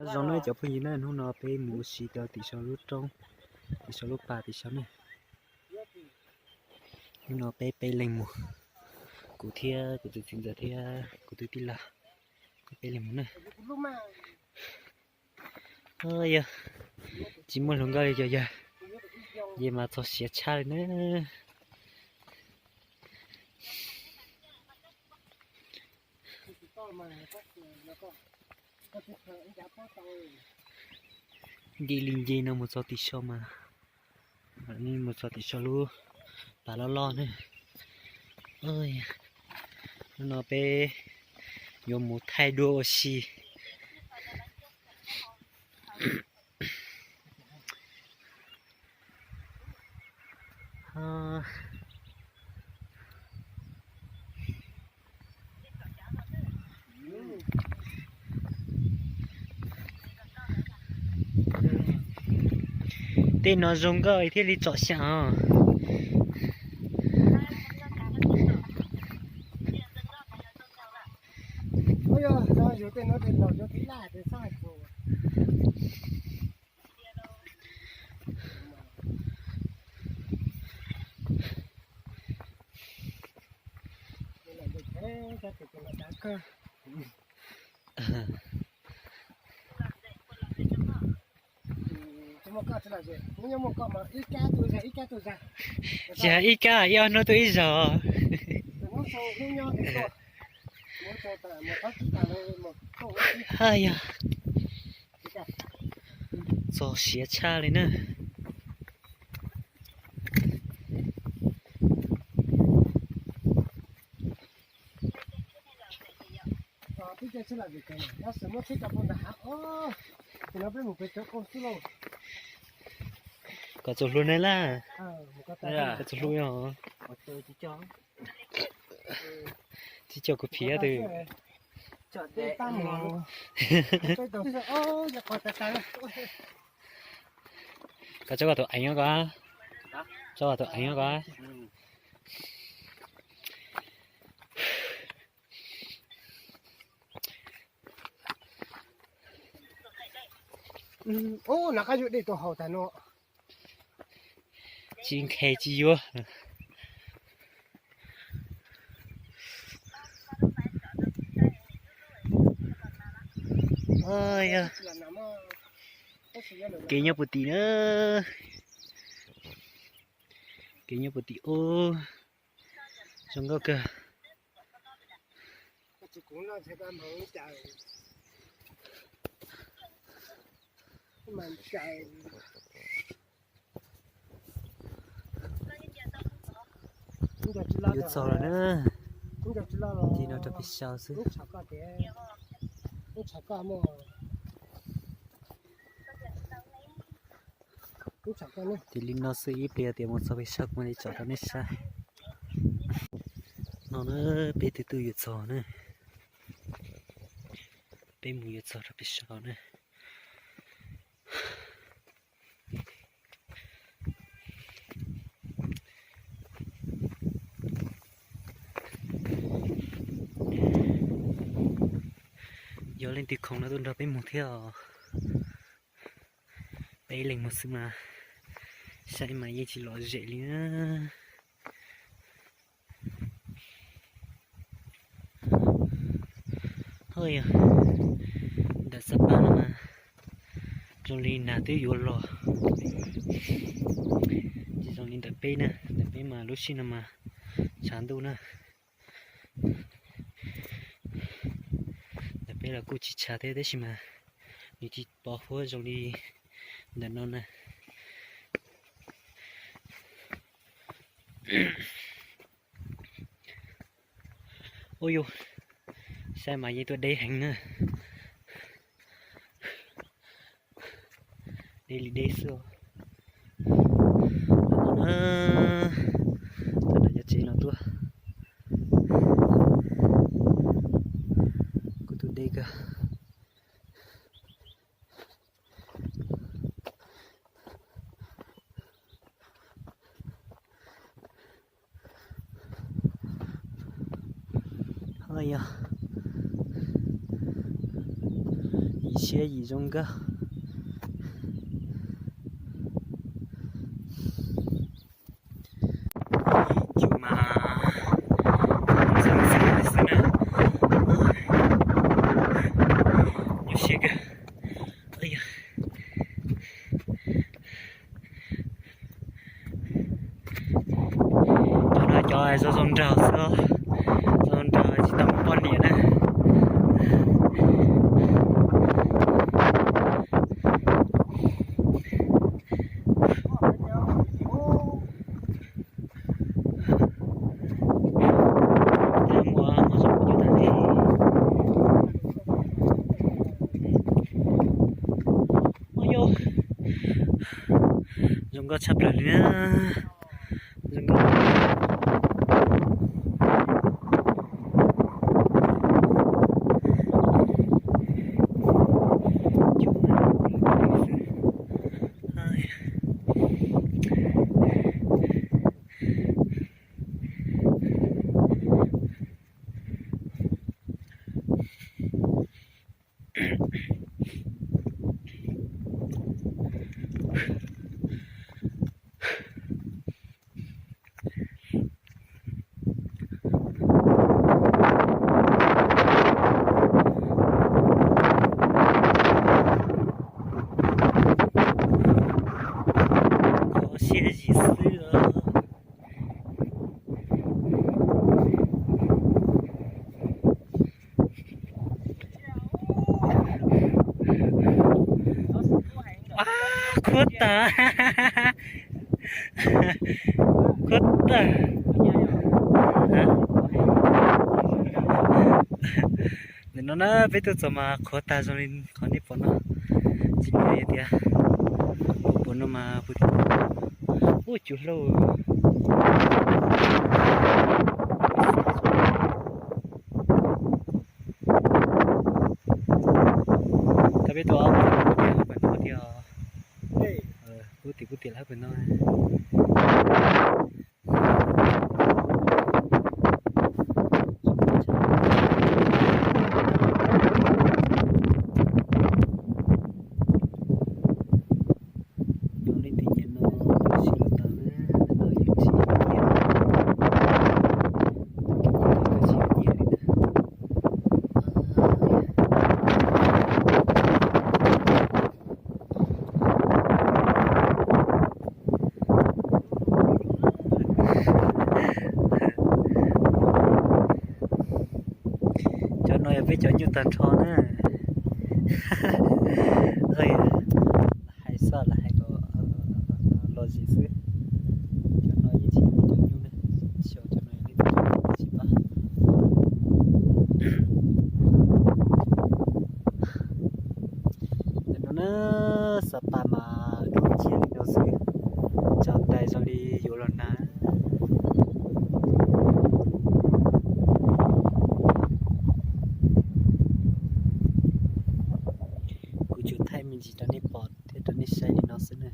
Nyob zoo nawb cov phooj ywg na, hnub no peb mus ua si rau tim saum lub roob, tim saum lub pas tim saum ne. Hnub no peb peb leeg mus, kuv thiab kuv tus txiv ntxawm thiab kuv tus tij laug, peb peb leeg mus na. Yog tsis muaj hluas nkauj li cov yawg, yog mas txog siav tshaj li na. Nce li nce no mus txog tim saum mas, mus txog tim saum lub pas loj loj ne. Hnub no peb yuav mus thaij duab ua si. Tej no zoo nkauj thiaj li tsom xyem os. Tsis hais ib kab, ib ob hnub tuaj ib zaug. Yog txog siav tshaj li na. Koj txawj hlub ne laj. Koj txawj hlub os. Tsis coj kuv phiv twg. Koj tso koj tus eev ko, tso koj tus eev ko. Tsis nkhe tsis yuav. Kev nyob puag tim na, kev nyob puag tim ub, zoo nkauj kawg. Yuav txog lawm na, ces no rau peb sau xwb. Ces li no xwb ib pliag tias mus txog pem saud kuv mam li tsom rau nej saib. No na, peb twb tuaj yuav txog na, peb mus yuav txog rau pem saud na. Yog leej twg khoom no tuaj nrog peb mus thiab os. Peb leeg mus xwb mas, saib mas yeej tsis lom zem li na. Yog ntawm Xab Pab no mas zoo li nag twb yuav los, tsis zoo li ntawm peb na. Ntawm peb mas lub sij no mas tshav ntuj na. Ntawm peb los kuj tsis tshav thiab tab sis mas nws tsis pos huab zoo li ntawm no na. Ua yus, saib mas yeej tuaj deb heev na. Deb li deb xwb. Thaum no cov tsev no tuaj kuj tuaj deb kawg. Yog ib Riab yim zoo nkauj. Cua mas ntxeev ntxeev li xwb na. Nyuaj siab kawg. Cov no cov zoo zoo nraug xwb, zoo nraug tsis tau muaj poj niam na. Zoo nkauj tshaj plaws li na. Zoo nkauj. Kho siab zim xwb os. Ab, khuab tag, khuab tag. Ntawm no na peb tuaj txog mas qhuav tag zoo li qhov nej pom no. Tsis paub tias puas no mas puas tim, ua cua hlauj. Tab peb tuaj ob peb no tiag, peb tim pub tim lawm peb no. Nyob li ntawm no twb sib los tau na, no yus tsis nyiam, twb tsis nyiam li na. Cov no yog peb cov nyuj tag nrho na. Hais xwb, hais kom los zis xwb. Cov no yeej tsis yog cov nyuj na, xyov cov no yog tsis pab. Ntawm no na, xav pas mas dub nciab li no xwb, tsaus ntais zoo li yuav los nag. Kuv tsuas thaij me ntsis rau nej pom thiab rau nej saib li no xwb na.